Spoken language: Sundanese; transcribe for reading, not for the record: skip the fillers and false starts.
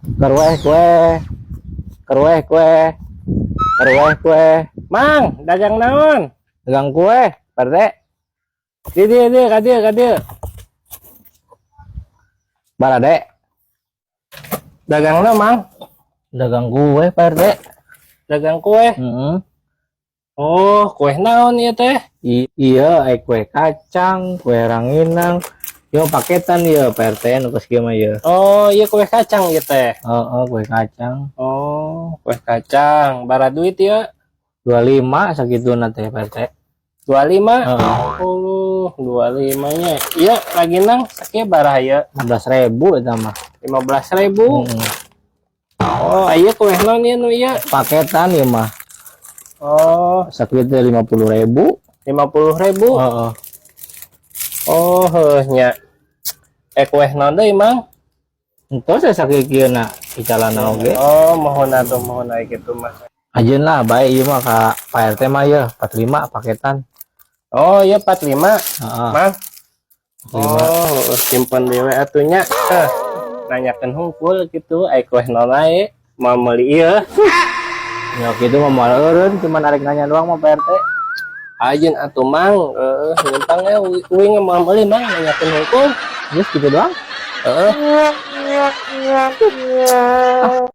Kue kue. Kue kue. Kue kue. Mang, dagang naon? Dagang kue, Pak RT. Di dieu dieu ka dieu ka dieu. Barade. Dagang naon, Mang? Dagang kue, Pak RT. Dagang kue. Heeh. Oh, kue naon ieu teh? Iya, kue kacang, kue ranginang. Yo paketan ya, Pak RT, nu geus kieu mah ieu. Oh, iya kue kacang ieu teh. Heeh, kue kacang. Oh, kue kacang. Baraha duit ya? 25 sagituna teh, Pak RT. 25. Heeh. Oh, 25 nya. Iya, ranginang sakieu baraha ya? 15.000 eta mah. 15.000. Heeh. Oh, iya kue naon ieu nu ieu? Paketan ieu mah. Oh, Sakitu teh 50.000. 50.000. Heeh. Oh, heuh nya. Eh, kue naon deui, Mang? Entos saya sakieu kieu na icalana oge. Oh, mohon atuh, mohon aya kitu mah. Ajeun lah, bae ieu mah ka Pak RT mah ya, 45 paketan. Oh, iya 45. Heeh. Mang. 45. Oh, simpen dewe atuh nya. Eh, nanyakeun hungkul gitu, ai kue naon ae mau meuli ieu. Ya gitu mah moal eureun, cuman arek nanya doang mah, Pak RT. Ajeun atuh, Mang, heeh, numpang ya uing mau meuli, Mang, nanyakeun hungkul. Geus gitu doang. Heeh.